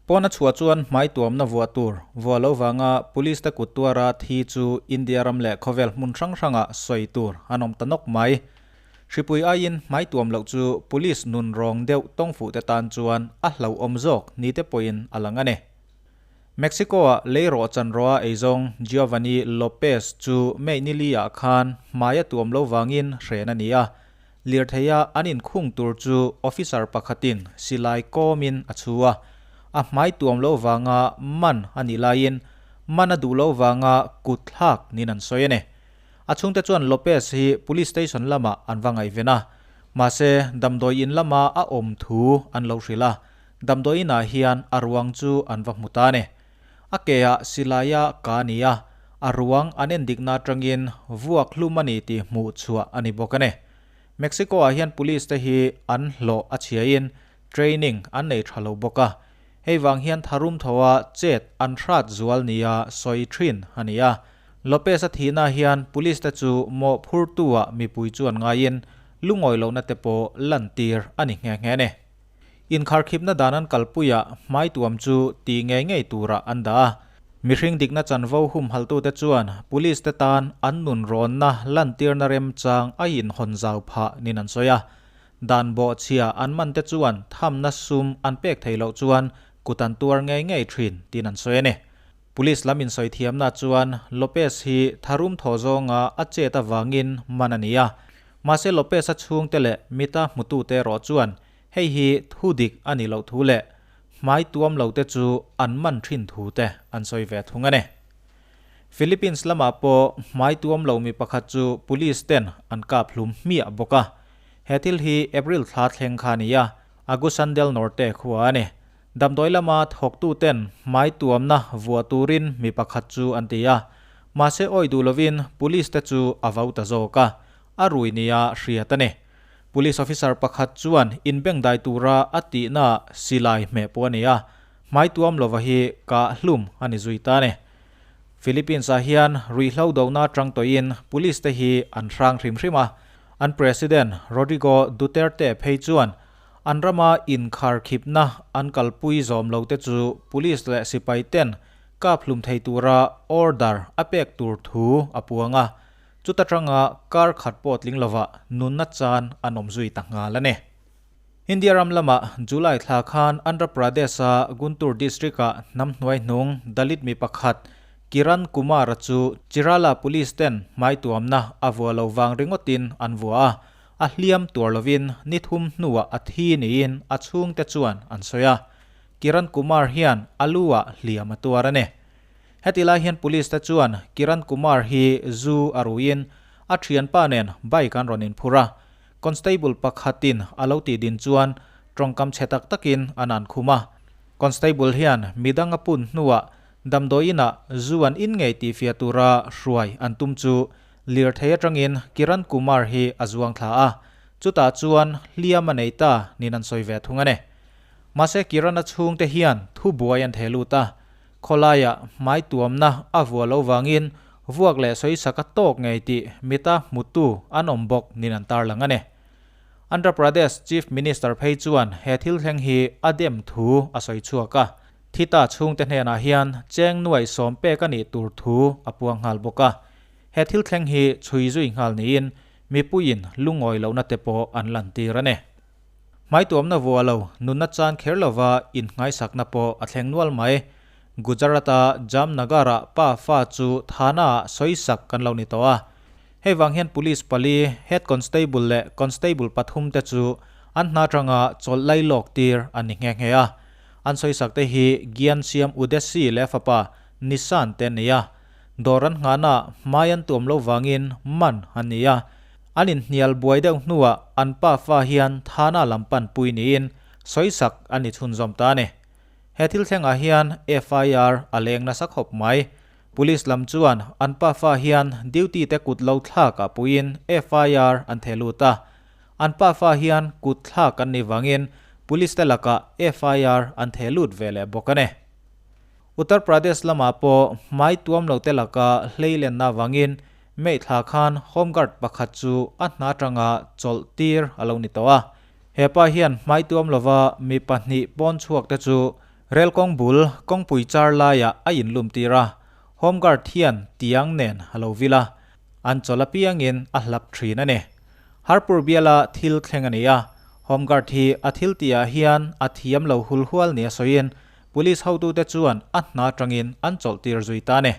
Pawn a chhuah chuan hmai tuamna vuah tur vuah lo vanga police te kut tuara thi chu India ram leh khawvel hmun hrang hrangah sawi tur an awm ta nawk mai. Hripui aiin hmai tuam loh chu police nun rawng deuh tawngfuh te tan chuan a hlauhawm zawk ni te pawhin a lang a ni. Mexico-ah lei rawh chan rawha eizawng Giovanni Lopez chu May nili ah khan hmai a tuam lo vangin hren a ni a, Lirtheia an inkhung tur chu officer pakhatin silai kawmin a chhu a, a hmai tuam loh vanga man a nih laiin man a duh loh vanga kut thlak niin an sawi a ni. A chhungte chuan Lopez hi police station lamah an va ngaihven a, mahse damdawi in lama a awm thu an lo hrilh a, damdawi inah hian a ruang chu an va hmu ta a ni. A keah silaia ka ni a, a ruang an endikna atangin vuak hlum a ni tih hmuh chhuah a ni bawk a ni. Mexico-ah hian police te hi an hlawh a chhiain training an nei tha lo bawk a, hei vang hian tharum thoa chet an hrat zual nia sawi thin a ni a. Lopez-a thihna hian police te chu mawhphurtu-ah mipui chuan ngaiin lungawi lohna te pawh lantir a ni nghe nghe a ni. Inkharkhipna dan an kalpuiah hmaituam chu ti ngei ngei turah an dah a. Mihring dikna chanvo humhaltute chuan police te tan an nun rawnna lantirna remchang a inhawn zau phah nin an sawi a. Dan bawhchhia an man te chuan thamna sum an pek theih loh chuan kut an tuar ngei ngei thin tiin an sawi a ni. Police lam insawi thiamna chuan Lopez hi tharum thaw zawnga a chet avangin man a ni a. Mahse Lopez-a chhungte leh mita hmutute erawh chuan Hei hi thu dik a nih loh thu leh hmai tuam lo te chu an man thin thu te an sawi ve thung a ni. Philippines lamah pawh hmai tuam lo mi pakhat chu police ten an kap hlum hmiah bawk a. He thil hi April thla thleng kha a ni a, Agusan del Norte khua a ni. Damdawi lama thawktu ten hmai tuamna vuah turin mi pakhat chu an ti a, mahse awi duh lovin police te chu a vau ta zawk a, a rui nia hriat a ni. Police officer pakhat chuan inbengdai tura a tihna silai hmeh pawh a ni a, hmai tuam lova hi kah hlum a ni zui ta a ni. Philippines-ah hian ruihhlo dohna atang tawhin police te hi an hrang hrim hrim a, an President Rodrigo Duterte phei chuan an rama inkharkhipna an kalpui zawm lo te chu police leh sipai ten kap hlum thei tura order a pek tur thu a puang a, Chuta tanga kar khat pawh tling lovah nunna chan an awm zui ta nghal a ni. India ram lamah July thla khan Andhra Pradesh-a Guntur district-ah hnam hnuai hnung Dalit mi pakhat Kiran Kumar-a chu Chirala Police ten hmai tuamna a vua lo vang ringawtin an vua a, a hliam tuar lovin ni thum hnuah a thi niin a chhungte chuan an sawi a. Kiran Kumar hian a lu-ah hliam a tuar a ni. Heti lai hian police te chuan Kiran Kumar hi zu a ruiin a thianpa nen bike an rawn inphur a, constable pakhatin a lo tih din chuan tawngkam chhe tak takin an an khum a. Constable hian midang a pun hnuah damdawi inah zu an in ngei tih fiah tura hruai an tum chu lirthei atangin Kiran Kumar hi a zuang thla a, chutah chuan hliam a nei ta niin an sawi ve thung a ni. Mahse Kiran-a chhungte hian thubuai an theh lut a, Khawlaiah hmai tuamna a vuah loh vangin vuak leh sawisak a tawk ngei tih mita hmutu an awm bawk niin an tarlang a ni. Andhra Pradesh Chief Minister phei chuan he thil thleng hi a dem thu a sawi chhuak a, Thita chhungte hnenah hian cheng nuaih sawm pek a nih tur thu a puang nghal bawk a. He thil thleng hi chhui zui nghal niin mipuiin lungawi lohna te pawh an lantir a ni. Hmaituamna vuah lo, nunna chan kher lova innghaisakna pawh a thleng nual mai. Gujarat-a Jamnagar-ah pa fa chu thana-ah sawisak kan lo ni tawh a. Hei vang hian police pali, head constable leh constable pathum te chu an hna atanga chawlh lai lawk tir an ni nghe nghe a. An sawisak te hi Gyan Siam Udesi leh a fapa Nishan te an ni a. Dawr an nghahnaah hmai an tuam lo vangin man an ni a. An inhnial buai deuh hnuah an pa fa hian Thana lam pan pui niin sawisak an ni chhunzawm ta a ni. He thil thlengah hian FIR a leng nasa khawp mai. Police lam chuan an pa fa hian duty te kut lo thlak ah puiin FIR an theh lut a. An pa fa hian kut thlak an nih vangin Police te lakah FIR an theh lut ve leh bawk a ni. Uttar Pradesh lamah pawh hmai tuam lo te laka hleilenna vangin May thla khan Home Guard pakhat chu a hna atanga chawlh tir a lo ni tawh a. He pa hian hmai tuam lova mi pahnih pawn chhuak te chu Rel kawng bul kawngpui char laiah a inlum tir a, Home Guard hian tiang nen a lo vil a, an chawlh apiangin a hlap thin a ni. Harpur biala thil thleng a ni a, Home Guard hi a thil tihah hian a thiam lo hul hual nia sawiin Police hotute chuan a hna atangin an chawlh tir zui ta a ni.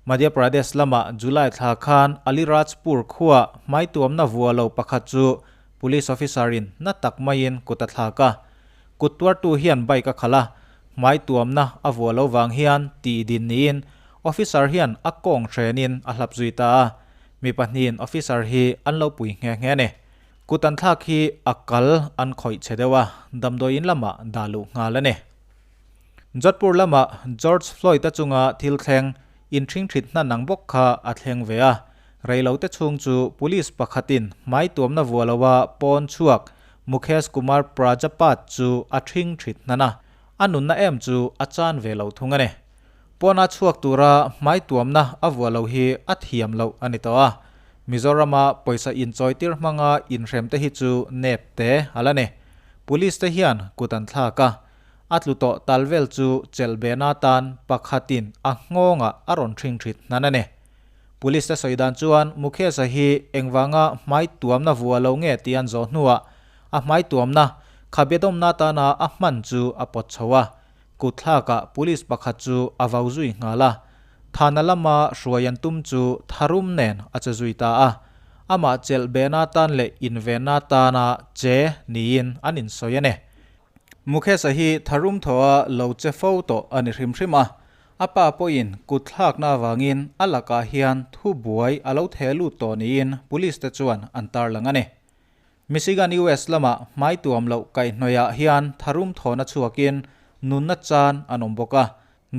Madhya Pradesh lamah July thla khan Alirajpur khuaa hmaituamna vua lo pakhat chu Police officer in na tak maiin kut a thlak a. Kut tuartu hian bike a khalh a, hmai tuamna a vuah lo vang hian tih din niin officer hian a kawng hrenin a hlap zui ta a. Mi pahnihin officer hi an lo pui nghe nghe a ni. Kut an thlak hi a kal an khawih che deuh a, damdawiin lamah dah luh nghal a ni. Jodhpur lamah George Floyd-a chunga thil thleng inthingthit hnan ang bawk kha a thleng ve a. Reilote chhung chu police pakhatin hmai tuamna vuah loa pawn chhuak Mukhesh Kumar Prajapat chu a thingthit hnan a, a nunna em chu a chan ve lo thung a ni. Pawna chhuak tura hmai tuamna a vuah lo hi a thiam loh a ni tawh a, Mizorama pawisa inchawitir hmanga inhrem te hi chu nep te a la ni. Police te hian kut an thlak a, a tlu tawh tal vel chu chelh behna atan pakhatin a nghawngah a rawn thingthit hnan a ni. Police te sawi dan chuan Mukhesh-a hi engvanga hmai tuamna vuah lo nge tih an zawh hnuah a hmai tuamna khabe dawmna atana a hman chu a pawt chho a, kutthlakah police pakhat chu a vau zui nghal a, Thana lama hruai an tum chu tharum nen a che zui ta a, amah chelh behna atan leh invenna atana che niin an insawi a ni. Mukhesh-a hi tharum thawha lo che fo tawh a ni hrim hrim a, A pa pawhin kut thlakna avangin a lakah hian thu buai a lo theh lut tawh niin police te chuan an tarlang a ni. Michigan US lamah hmai tuam loh kaihhnawihah hian tharum thawhna chhuakin nunna chan an awm bawk a,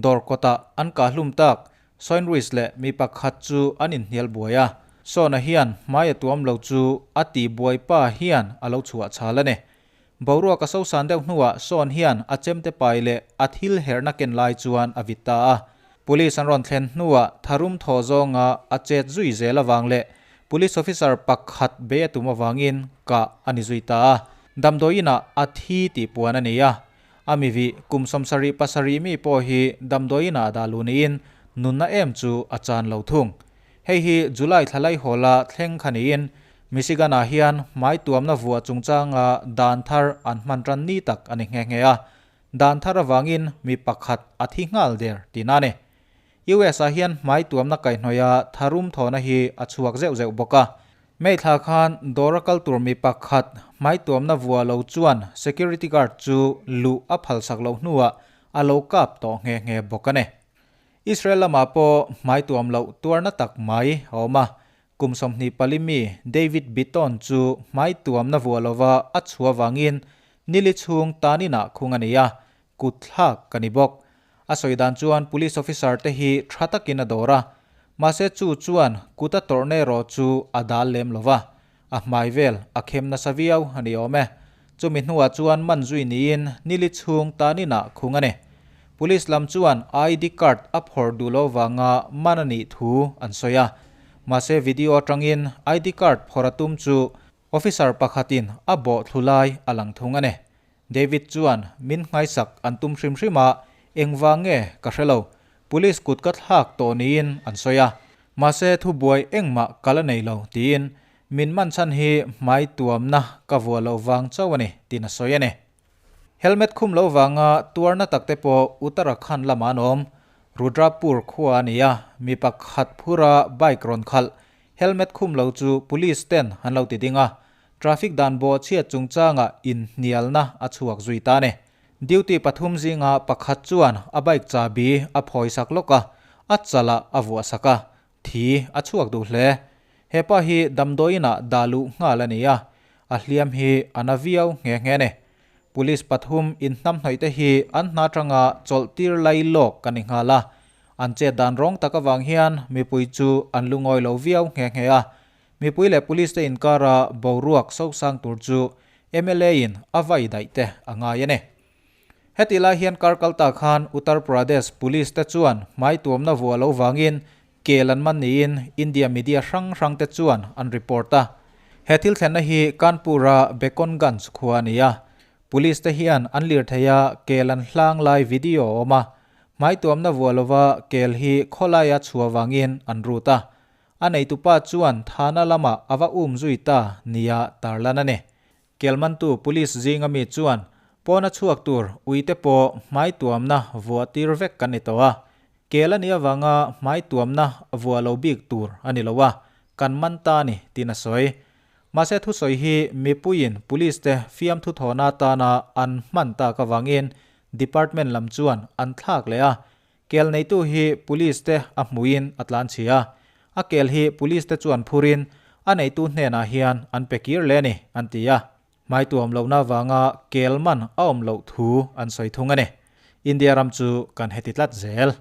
dawr kawtah an kahhlum tak Soinruis leh mi pakhat chu an inhnial buai a, Sawna hian hmai a tuam lo chu a tihbuai pa hian a lo chhuah chhal a ni. Boruak a sosan deuh hnuah Sean hian a chemte pai leh a thil herhna ken lai chuan a vit ta a. Police an rawn thlen hnuah tharum thaw zawnga a chet zui zel avang leh Police officer pakhat bei a tum avangin kah a ni zui ta a. Damdawiinah a thi tih puan a ni a. A mivih kum 77 mi pawh hi damdawiinah dah luh niin nunna em chu a chan lo thung. Hei hi July thla laihawla thleng kha niin Michigan-ah hian hmai tuamna vuah chungchanga dan thar an hman tan ni tak a ni nghe nghe a. Dan thar avangin mi pakhat a thi nghal der tihna a ni. US-ah hian hmai tuamna kaihhnawih a tharum thawhna hi a chhuak zeuh zeuh bawk a. May thla khan dawra kal tur mi pakhat hmai tuamna vuah lo chuan security guard chu luh a phalsak loh hnuah a lo kap tawh nghe nghe bawk a ni. Israel lamah pawh hmai tuam loh tuarna tak mai a awm a, kum 24 mi David Biton chu hmai tuamna vuah lova a chhuah vangin nili chhung taninah khung a nei a, kut thlak ka ni bawk. A sawi dan chuan police officer te hi tha takin a dawr a, mahse chu chuan kut a tawrhna erawh chu a dal lem lova, a hmai vel a khem nasa viau a ni awm e. Chumi hnuah chuan man zui niin nili chhung taninah khung a ni. Police lam chuan ID card a phawrh duh lo vanga man a nih thu an sawi a. Mahse video atangin ID card phawrh a tum chu officer pakhatin a bawh thlu lai a lang thung a ni. David chuan min nghaisak an tum hrim hrim a, engvang nge ka hre lo. Police kut ka thlak tawh niin an sawi a. Mahse thubuai engmah ka la nei lo tiin min man chhan hi hmai tuamna ka vuah loh vang chauh a ni tiin a sawi a ni. Helmet khum lo vanga tuarna tak te pawh Uttarakhand lamah an awm. Rudrapur khua a ni a, mi pakhat phura bike rawn khalh helmet khum lo chu police ten an lo ti ding a, traffic dan bawh chhiat chungchangah inhnialna a chhuak zui ta a ni. Duty pathum zinga pakhat chuan a bike chabi a phawisak lawk a, a chalah a vuahsak a, thi a chhuak duh hle. He pa hi damdawiinah dah luh nghal a ni a, a hliam hi a na viau nghe nghe a ni. Police pathum inhnamhnawih te hi an hna atanga chawlh tir lai lawk a ni nghal a, an chet dan rawng tak avang hian mipui chu an lungawi lo viau nghe nghe a. Mipui leh police te inkara boruak sosang tur chu mla in a vai daih te a ngai a ni. Heti lai hian kar kal ta khan Uttar Pradesh police te chuan hmai tuamna vuah lo vangin kel an man niin India media hrang hrang te chuan an report a. He thil thlenna hi Kanpur-a Bekonganj khua a ni a. Police te hian an lirtheia kel an hlang lai video a awm a, hmai tuamna vuah lova kel hi khawlaia chhuah vangin an rut a. A neitupa chuan thana lamah a va um zui ta nia tarlan a ni. Kel mantu police zinga mi chuan, Pawna chhuak tur uite pawh hmai tuamna vuah tir vek kan ni tawh a. Kel a nih avanga hmai tuamna vuah lo bik tur a ni lo a, kan man ta a ni, tiin a sawi. Mahse thusawi hi mipuiin police te fiamthu thawhna atana an hman tak avangin department lam chuan an thlak leh a, kel neitu hi police te a hmuhin a tlanchhia a, a kel hi police te chuan phurin a neitu hnenah hian an pe kir leh a ni, an ti a. Hmai tuam lohna avanga kel man a awm loh thu an sawi thung a ni. India ram chu kan heti tlat zel.